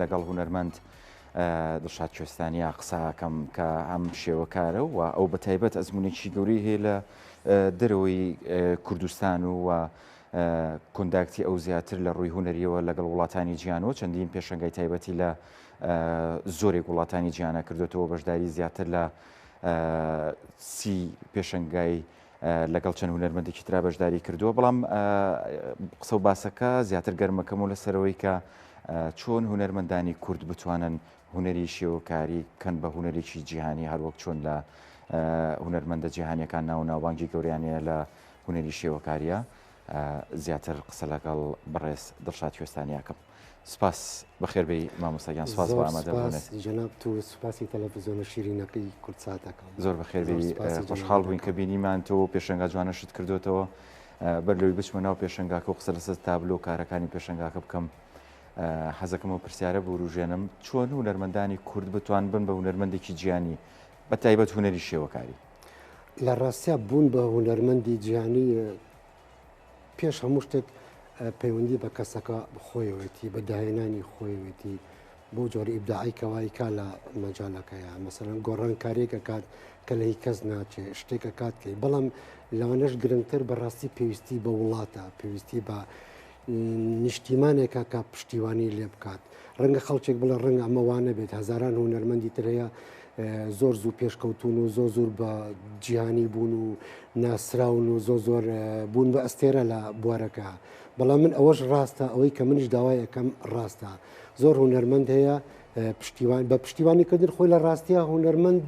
لەگەڵ هونەرمەند دڵشاد کوێستانیا قسە ئەکەم کە هەم شێوەکارە و ئەو بە تایبەت ئەزمونێکی گەورەی هەیە لە دەرەوەی کوردستان و و contact ی ئەو زیاتر لە ڕووی هونەریەوە لەگەڵ وڵاتانی جیهانەوە چەندین پێشەنگای تایبەتی لە زۆرێک وڵاتانی جیهانە کردوێتەوە بەشداری زیاتر لە سی پێشەنگای لەگەڵ چەند هونەرمەندێکی ترا بەشداری کردووە بەڵام قسە و باسەکە زیاتر گەرمەکەم و لەسەرەوەی کە چۆن هونەرمەندانی کورد بتوانن هونەری شێوەکاری کەن بە هونەرێکی جیهانی هەروەک چۆن لە هونەرمەندە جیهانیەکان ناو ناوبانگی گەوریانەیە لە هونەری شێوەکاریە زیاتر قسە لەگەڵ بەڕێز دڵشاد کوێستانیاکەم. سپاس بەخێربێی مامۆستا گیان سپاس بۆ زۆر ئامادە سپاس بوونت. جەنابت و سپاسی تەلەفزیۆنە شیرینەکەی کوردسات ئەکەم. زۆر بەخێربێی زۆر سپاسی خۆشحاڵ جەنابت بووین کە ئەکەم. بینیمان تۆ و پێشەنگا جوانەشت کردۆتەوە بەر لەوەی بچمە ناو پێشەنگاکە و قسە لەسەر تابلۆ و کارەکانی پێشەنگاکە بکەم حەزەکەم ئەو پرسیارە بوروژێنم چۆن هونەرمەندانی کورد بتوان بن بە هونەرمەندێکی جیهانی بە تایبەت هونەری شێوەکاری؟ لە ڕاستیا بوون بە هونەرمەندی جیهانی پێش هەموو شتێک پەیوەندی بە کەسەکە خۆیەوەتی بە داهێنانی خۆیەوەتی بۆ جۆری ئیبداعی کەوای کا لە مەجالەکەیە مەسەلەن گۆڕانکاریەک ئەکات کە لە هی کەس ناچێ شتێک ئەکات کەی بەڵام لەوانەش گرنگتر بەڕاستی پێویستی بە وڵاتە پێویستی بە نیشتیمانێکە کە پشتیوانی لێ بکات ڕەنگە خەڵکێک بڵێ ڕەنگە ئەمە وا نەبێت هەزاران هونەرمەندی تر هەیە زۆر زوو پێشکەوتون و زۆر زۆر بە جیهانی بوون و ناسراون و زۆر زۆر بوون بە ئەستێرە لە بوارەکە بەڵام من ئەوەش ڕاستە ئەوەی کە منیش داوای ئەەکەم ڕاستە زۆر هونەرمەند هەیە پشتیوان بە پشتیوانی کردن خۆی لە ڕاستە هونەرمەند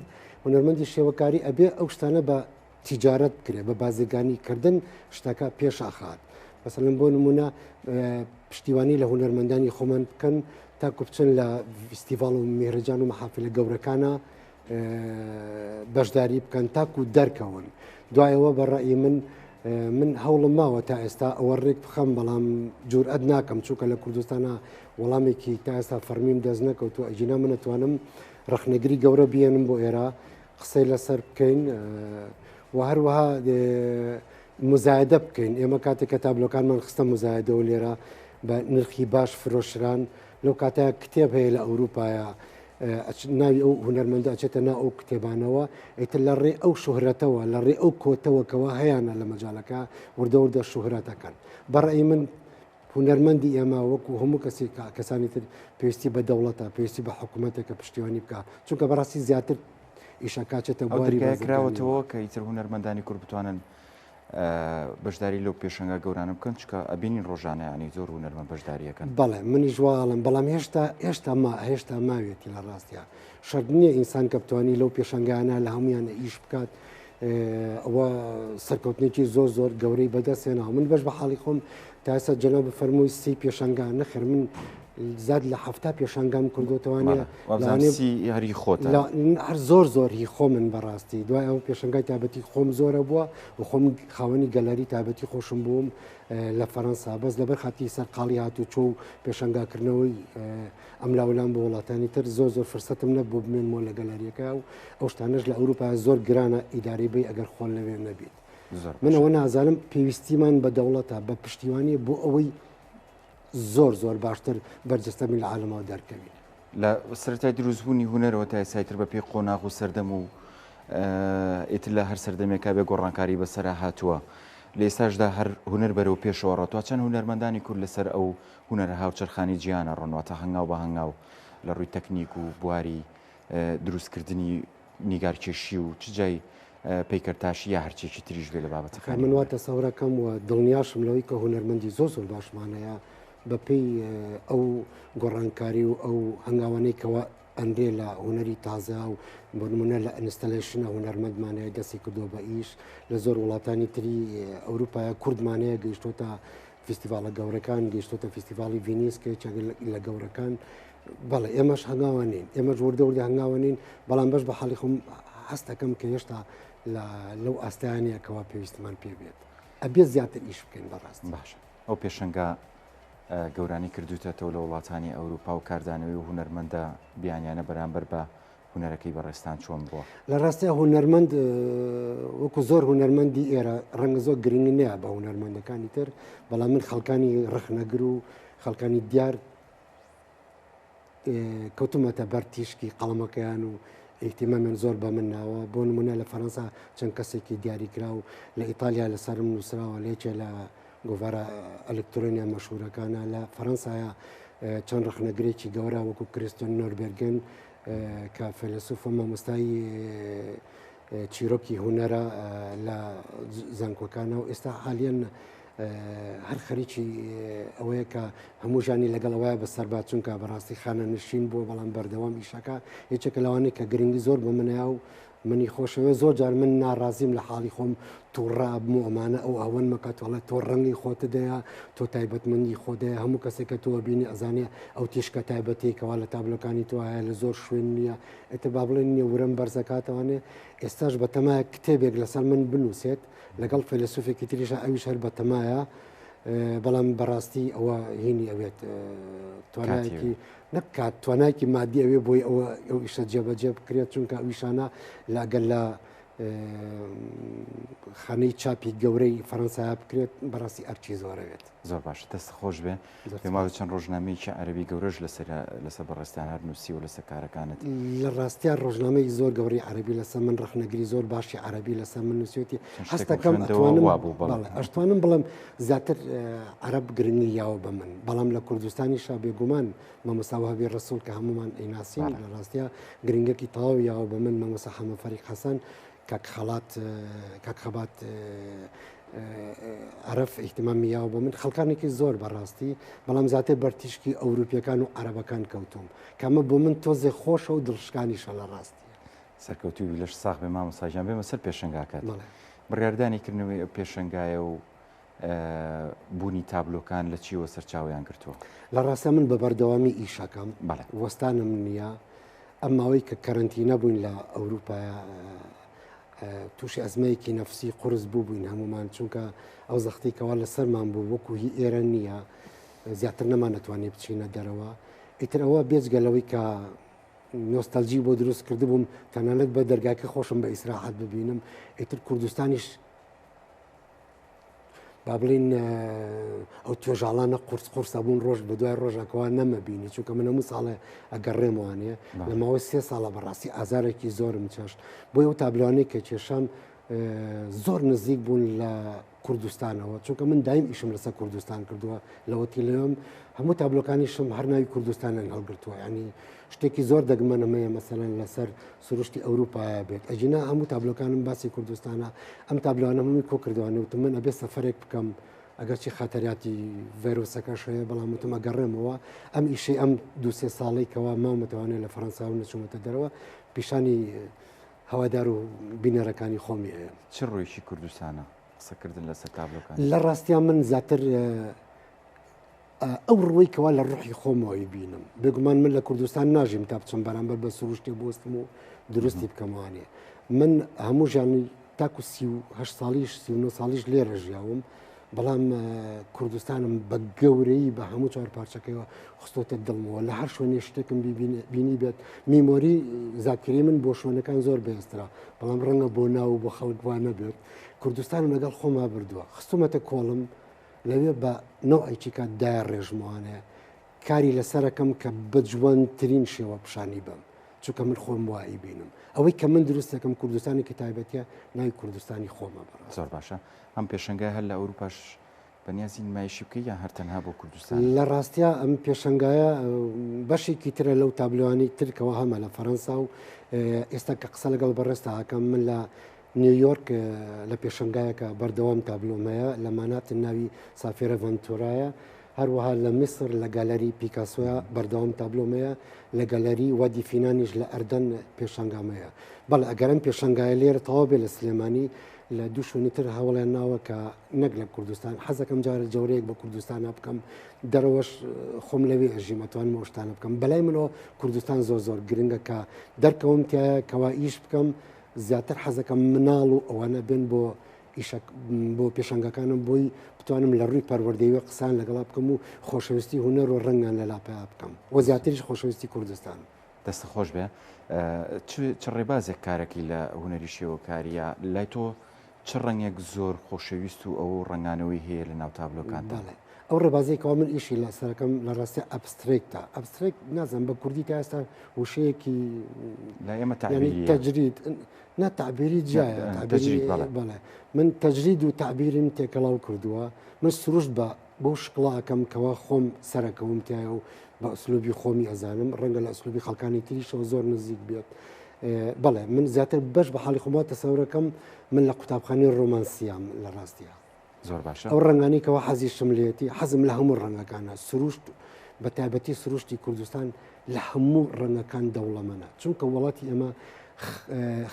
هونەرمەندی شێوەکاری ئەبێ ئەو شتانە بە تیجارەت بکرێت بە بازرگانی کردن شتەکە پێش ئەخات مەسەلەن بۆ نمونە پشتیوانی لە هونەرمەندانی خۆمان بکەن تاکو بچن لە فیستیڤاڵ و میهرەجان و مەحافلە گەورەکانە بەشداری بکەن تاکو دەرکەون دوایەوە بە ڕەئی من من هەوڵم ماوە تا ئێستا ئەوە ڕێک بخەم بەڵام جورئەت ناکەم چونکە لە کوردستانە وەڵامێکی تا ئێستا فەرمیم دەست نەکەوتو ئەگینا من ئەتوانم ڕەخنەگری گەورە بێنم بۆ ئێرە قسەی لەسەر بکەین و هەروەها مزایدە بکەین ئێمە کاتێک کە تابلۆکانمان خستە مزایدەوە لێرە بە نرخی باش فرۆشران لەو کاتە کتێب هەیە لە ئەوروپایە ناوی ئەو هونەرمەندە ئەچێتە نا ئەو کتێبانەوە ئیتر لە ڕێ ئەو شوهرەتەوە لە ڕێ ئەو کۆتەوەکەوە هەیەە لە مەجالەکە وردە وردە شوهرەتەکەن بەڕێی من هونەرمەندی ئێمە وەکو هەموو کەسێک کەسانی تر پێویستی بە دەوڵەتە پێویستی بە حکوومەتێکە پشتیوانی بکە چونکە بەڕاستی زیاتر ئیشەکە چێتە ئەو بواری دەرگایە بازرگانیەوە. کراوەتەوە کە ئیتر هونەرمەندانی کورد بتوانن بەشداری لەو پێشەنگا گەورانە بکەن چکە ئەبینین ڕۆژانە ینی زۆر هونەرمەند بەشداریەکەن. بەڵێ منیش وا ئەڵێم بەڵام هێشتا هێشتا ما هێشتا ماوێتی لە ڕاستیا شەرت نییە ئینسان کە بتوانی لەو پێشەنگانە لە هەمویانە ئیش بکات ئەوە سەرکەوتنێکی زۆر زۆر گەورەی بەدەست هێناوە من بەش بە حاڵی خۆم تا ئێستا جەناب فەرمووی سی پێشەنگا نەخێر من زیاد لە 70 پێشانگام کردوتوانە هەری خۆت هەر زۆر زۆر هی خۆ من بەڕاستی دوای ئەو پێشنگای تابەتی خۆم زۆرە بووە و خۆم خاوەنی گەلەری تابەتی خۆشم بووم لە فەەنسا بەس لەبەر خاتی سەرقاڵی هات و چۆ و پێشنگاکردنەوەی ئەملاولام بۆ وڵاتانی تر زۆر زۆر فرسەتم نەبوو بمێنمەوە لە گەلەریەکە و ئەو شتانەش لە ئەوروپا زۆر گرانە ئیدارەی بی ئەگەر خۆن لەوێ نەبیت من ئەوە نازانم پێویستیمان بە دەوڵەتە بە پشتیوانی بۆ ئەوەی زۆر زۆر باشتر بەرجەستە بین لە عالەمەوە دەرکەوین. لە سەرەتای دروستبوونی هونەرەوە تا ئێستای تر بە پێی قۆناغ و سەردەم و ئیتر لە هەر سەردەمێکا بێ گۆڕانکاری بەسەرا هاتووە لە ئێستاشدا هەر هونەر بەرەو پێشەوە ڕۆتوە چەند هونەرمەندانی کورد لەسەر ئەو هونەرە هاوچەرخانی جیهانە ڕۆن واتە هەنگاو بە هەنگاو لە ڕووی تەکنیک و بواری دروستکردنی نیگارکێشی و چ جای پەیکەرتاشی یا هەرچێکی تریش بێ لە بابەتەکانی من وا تەسەورەکەم و دڵنیاشم لەوەی کە هونەرمەندی زۆر زۆر باشمان هەیە بەپێی ئەو گۆڕانکاری و ئەو هەنگاوانەی کەوا ئەنرێ لە هونەری تازە و بۆ نمونە لە installation ە هونەرمەندمان هەیە دەستی کردووە بە ئیش لە زۆر وڵاتانی تری ئەوروپایە کوردمان هەیە گەیشتۆتە فیستیڤاڵە گەورەکان گەیشتۆتە فیستیڤاڵی ڤینیس کە یەکێکە لە گەورەکان بەڵێ ئێمەش هەنگاوە نین ئێمەش وردە وردە هەنگاوە نین بەڵام بەش بە حاڵی خۆم هەستەکەم کە هێشتا لەو ئاستیانەیە کەوا پێویستمان پێ بێت ئەبێت زیاتر ئیش بکەین بەڕاست باشە ئەو پێشەنگا گەورانی کردوتەتەوە لە وڵاتانی ئەوروپا و کاردانەوەی و هونەرمەندە بیانیانە بەرامبەر بە هونەرەکەی بەڕێزتان چۆن بووە؟ لە ڕاستیا هونەرمەند وەکو زۆر هونەرمەندی ئێرە ڕەنگە زۆر گرنگ نییە بە هونەرمەندەکانی تر بەڵام من خەڵکانی ڕەخنەگر و خەڵکانی دیار. کەوتومەتە بەر تیشکی قەڵەمەکەیان و ئیهتیمامیان زۆر بە من ناوە. بۆ نموونە لە فەرەنسا چەند کەسێکی دیاریکراو، لە ئیتالیا لەسەرم نووسراوە لە یەکێ لە گۆڤارە ئەلکترۆنیە مەشهورەکانە، لە فەرەنسایە چەند ڕەخنەگرێکی گەورە وەکو کریستۆن نۆربێرگن کە فەیلەسوف و مامۆستای چیرۆکی هونەرە لە زانکۆکانە و ئێستا حالیەن هەر خەریکی ئەوەیە کە هەموو ژانی لەگەڵ ئەوەیە بەسەر بات چونکە بەڕاستی خانە نشین بووە بەڵام بەردەوام ئیشەکە یەکێکە لەوانەیە کە گرنگی زۆر بە منەیە و منی خۆشەوێ زۆر جار من ناڕازیم لە حاڵی خۆم تووڕە ئەبم و ئەمانە ئەو ئەوەن مەکە تۆڵێ تۆ ڕەنگی خۆت دەیە تۆ تایبەتمەندی خۆ دەیە هەموو کەسێک کە تۆ بینی ئەزانێ ئەو تیشکە تایبەتی کەوا لە تابلۆکانی تۆ هەیە لە زۆر شوێن نییە ئیتر با بڵێن نییە ورەم بەرزەکاتەوانێ ئێستاش بەتەمایە کتێبێک لەسەر من بنووسێت لەگەڵ فەیلەسوفێکی تریشە ئەویش هەر بەتەمایە بەڵام بەڕاستی ئەوە هینی ئەوێت توانایەکی نەک کات توانایەکی مادی ئەوێ بۆی ئەوە ئەو ئیشە جێبەجێ بکرێت چونکە ئەو ئیشانە لەگەل لە خانەی چاپی گەورەی فەرەنسا بکرێت بەڕاستی ئەرکی زۆرەوێت. زۆر باشە دەست خۆش بێ پێم وایە چەند ڕۆژنامەیەکی عەرەبی گەورەش لەسەر لەسەر بەڕێزتان هەر نووسیوە لەسەر کارەکانت. لە ڕاستیا ڕۆژنامەی زۆر گەورەی عەرەبی لەسەر من ڕەخنەگری زۆر باشی عەرەبی لەسەر من نووسیوێتی هەستەکەم ئەتوانم وابوو بەڵێ ئەشتوانم بڵێم زیاتر عەرەب گرنگی یاوە بە من بەڵام لە کوردستانیشا بێگومان مامۆستا وەهبی ڕەسوڵ کە هەمومان ئەیناسین لە ڕاستیا گرنگەکی تەواو یاوە بە من مامۆستا حەمە فەریق حەسەن کاک خەڵات کاک خەبات عەرەف ئیهتمامی یاوە بە من خەڵکانێکی زۆر بەڕاستی بەڵام زیاتر بەر تیشکی ئەوروپیەکان و عەرەبەکان کەوتوم کەمە بۆ من تۆزێ خۆشە و دڵشکانیشە لە ڕاستی. سەرکەوتوو بی لەش ساغ بێ مامۆستا گیان بێمە سەر پێشەنگاکەت بڕیاردانی کردنەوەی ئەو پێشەنگایە و بوونی تابلۆکان لە چیوە سەرچاویان گرتووە؟ لە ڕاستە من بە بەردەوامی ئیشەکەم وەستانم نییە ئەم ماوەی کە کەرەنتینە بووین لە ئەوروپایە تووشی ئەزمەیەکی نەفسی قورس بوو بووین هەمومان چونکە ئەو زەختی کەوا لەسەرمان بوو وەکو هی ئێرە نییە زیاتر نەمانەتوانی بچینە دەرەوە ئیتر ئەوە بێجگە لەوەی کە نۆستەلجی بۆ دروست کردبووم تەنانەت بە دەرگاکە خۆشم بە ئیسراحەت ببینم ئیتر کوردستانیش با بڵین ئەو توێژاڵانە قورس قورسە بوون ڕۆژ بە دوای ڕۆژەکەەوە نەمەبینی چونکە من هەموو ساڵێ ئەگەڕێموانێ لە ماوەی سێ ساڵە بەڕاستی ئازارێکی زۆرم چێشت بۆی ئەو تابلوانەی کە کێشام زۆر نزیک بوون لە کوردستانەوە چونکە من دایم ئیشم لەسەر کوردستان کردووە لەوەتی لەوێم هەموو تابلۆکانیشم هەر ناوی کوردستانیان هەڵگرتووە ینی شتێکی زۆر دەگمەنم هەیە مەسەلەن لەسەر سروشتی ئەوروپایە بێت ئەگینا هەموو تابلۆکانم باسی کوردستانە ئەم تابلۆانە هەمووی کۆ کردوانە وتم من ئەبێ سەفەرێک بکەم ئەگەرچی خەتەراتی ڤایرۆسەکەش هەیە بەڵام وتم ئەگەڕێمەوە ئەم ئیشەی ئەم دوو سێ ساڵەی کەوا ماومەتەوانێ لە فەرەنسا و نەچوومەتە دەرەوە پیشانی هەوادار و بینەرەکانی خۆمی ئەیەم. چ ڕوویەکی کوردستانە قسەکردن لەسەر تابلۆکان؟ لە ڕاستیا من زیاتر ئەو ڕووەی کەوا لە ڕوحی خۆمەوە ئەیبینم. بێگومان من لە کوردستان ناژیم تا بچم بەرامبەر بە سروشتێ بوەستم و دروستی بکەمەوانێ. من هەموو ژیانی تاکو 38 ساڵیش 39 ساڵیش لێرە ژیاوم بەڵام کوردستانم بە گەورەی بە هەموو چوار پارچەکەیەوە خستۆتە دڵمەوە لە هەر شوێنێ شتێکم بینی بێت میمۆری زاکری من بۆ شوێنەکان زۆر بەهێزترە بەڵام ڕەنگە بۆ ناو و بۆ خەڵک وا نەبێت کوردستانم لەگەڵ خۆما بردووە خستومەتە کۆڵم لەوێ بە نەوعێکی کە دایڕێژمەوانێ کاری لەسەرەکەم کە بە جوانترین شێوە پیشانی بەم چونکە من خۆم وا ئەیبینم ئەوەی کە من دروستەکەم کوردستانێکی تایبەتیە ناوی کوردستانی خۆمە بەڕاست. زۆر باشە ئەم پێشەنگایە هەر لە ئەوروپاش بەنیازی نمایشی بکەی یان هەر تەنها بۆ کوردستان؟ لە ڕاستیا ئەم پێشەنگایە بەشێکی ترە لەو تابلۆانەی تر کەوا هەمە لە فەرەنسا و ئێستا کە قسە لەگەڵ بەڕێزتا ئەکەم من لە نیویۆرک لە پێشەنگایەکە بەردەوام تابلۆم هەیە لە ماناتن ناوی سافێرە ڤەنتۆرایە، هەروەها لە میسر لە گالەری پیکاسۆیا بەردەوام تابلۆم هەیە، لە گالەری وادی فینانیش لە ئەردەن پێشانگام هەیە. بەڵێ ئەگەر ئەم پێشانگایە لێرە تەواو بێت لە سلێمانی لە دوو شوێنی تر هەوڵیان ناوە کە نەک لە کوردستان حەزەکەم جارە جەورەیەک بە کوردستانا بکەم دەرەوەش خۆم لەوێ ئەژیم ئەتوانم ئەو شتانە بکەم بەلای منەوە کوردستان زۆر زۆر گرنگە کە دەرکەوم تایە کەوا ئیش بکەم زیاتر حەزەکەم مناڵ و ئەوانە بێن بۆ ئیشە بۆ پێشانگاکانم بۆی بتوانم لە ڕووی پەروەردەیەوە قسان لەگەڵا بکەم و خۆشەویستی هونەر و ڕەنگیان لەلا پەیا بکەم و زیاتریش خۆشەویستی کوردستان. دەستت خۆش بێ. چ چ ڕێبازێک کارەکەی لە هونەری شێوەکارییە؟ لای تۆ چ ڕەنگێک زۆر خۆشەویست و ئەوە و ڕەنگانەوەی هەیە لە ناو تابلۆکانتا؟ بەڵێ. ئەو ڕێبازەی کەوا من ئیشی لەسەرەکەم لە ڕاستی abstract ە. Abstract نازانم بە کوردی تا ئێستا وشەیەکی لە ئێمە یعنی تەعبیریە. تەجرید نا تەعبیری جیایە تەجرید تەعبیری بەڵێ. بەڵێ من تەجرید و تەعبیرم تێکەڵاو کردووە من سروشت بە بەو شکڵە ئەکەم کەوا خۆم سەرەکەوم تایە و بە ئوسلوبی خۆمی ئەزانم ڕەنگە لە ئوسلوبی خەڵکانی تریشەوە زۆر نزیک بێت بەڵێ من زیاتر بەش بە حاڵی خۆم تەسەورەکەم من لە قوتابخانەی ڕۆمانسیام لە ڕاستیە. زۆر باشە. ئەو ڕەنگانەی کەوا حەزیشم لێتی حەزم لە هەموو ڕەنگەکانە سروشت بە تایبەتی سروشتی کوردستان لە هەموو ڕەنگەکان دەوڵەمەنە چونکە وڵاتی ئێمە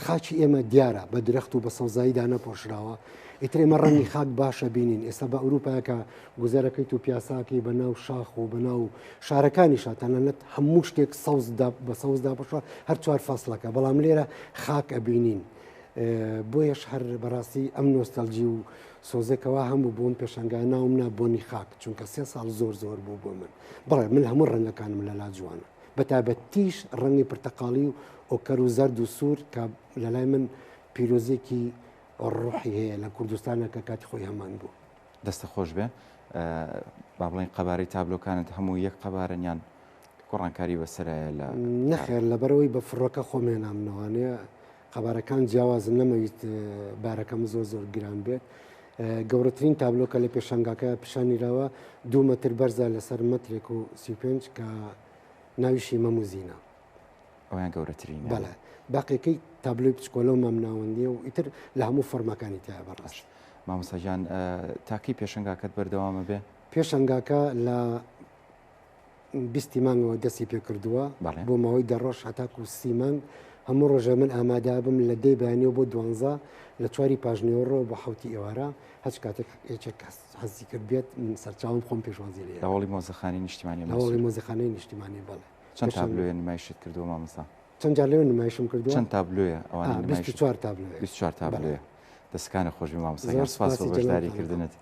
خاکی ئێمە دیارە بە درەخت و بە سەوزایی دانەپۆشراوە ئیتر ئێمە ڕەنگی خاک باشە بینین ئێستا بە ئەوروپایەکە گوزەرەکەیت و پیاساکەی بە ناو شاخ و بە ناو شارەکانیشا تەنانەت هەموو شتێک سەوز بە سەوز داپۆشرا هەر چوار فەسڵەکە بەڵام لێرە خاک ئەبینین بۆیەش هەر بەڕاستی ئەم نۆستەلجی و سۆزێکەوە هەموو بۆم پێشانگای ناوم نا بۆنی خاک چونکە سێ ساڵ زۆر زۆر بوو بۆ من بەڵێ من هەموو ڕەنگەکانم لەلا جوانە بە تایبەتیش ڕەنگی پرتەقاڵی و ئۆکەر و زەرد و سوور کە لەلای من پیرۆزیەکی ڕۆحی هەیە لە کوردستانە کە کاتی خۆی هەمان بوو. دەستت خۆش بێ. با بڵێین قەبارەی تابلۆکانت هەموو یەک قەبارەن یان گۆڕانکاری بەسەرایە لە نەخێر لەبەرەوەی بە فڕۆکە خۆم هێنام نەوانەیە قەبارەکان جیاوازن نەمەویست بارەکەم زۆر زۆر گران بێت گەورەترین تابلۆکە لە پێشانگاکە پیشانیراوە دوو مەتر بەرزە لەسەر مەترێک و 35 کە ناویشی مەموزینە. ئەویان گەورەترینە. بەڵێ باقیەکەی تابلۆی بچکۆلە و مامناوەندیە و ئیتر لە هەموو فۆرمەکانی تایە بەڕاست. مامۆستا گیان تا کەی پێشەنگاکەت بەردەوامە بێ؟ پێشەنگاکە لە بیستی مانگەوە دەستی پێکردووە بۆ ماوەی دە ڕۆژ هەتاکو سی مانگ هەموو ڕۆژە من ئامادەبم لە دەی بەیانیەوە بۆ دوانزە لە چواری پاژنێوەڕەوە بۆ حوتی ئێوارە هەچ کاتێک یەکێک حەزی کرد بێت من سەرچاوم خۆم پێشوازی لێ لە هۆڵی مۆزەخانەی نیشتیمانی لە هۆڵی مۆزەخانەی نیشتیمانی بەڵێ چەند تابلۆیە نمایشت کردووە مامۆستا؟ چەند جار لەوێ نمایشم کردووە؟ چەند تابلۆیە ئەوانەی نمایشت 24 تابلۆیە 24 تابلۆیە دەستەکانت خۆش بێ مامۆستا گیان سوپاس بۆ بەشداری کردنت.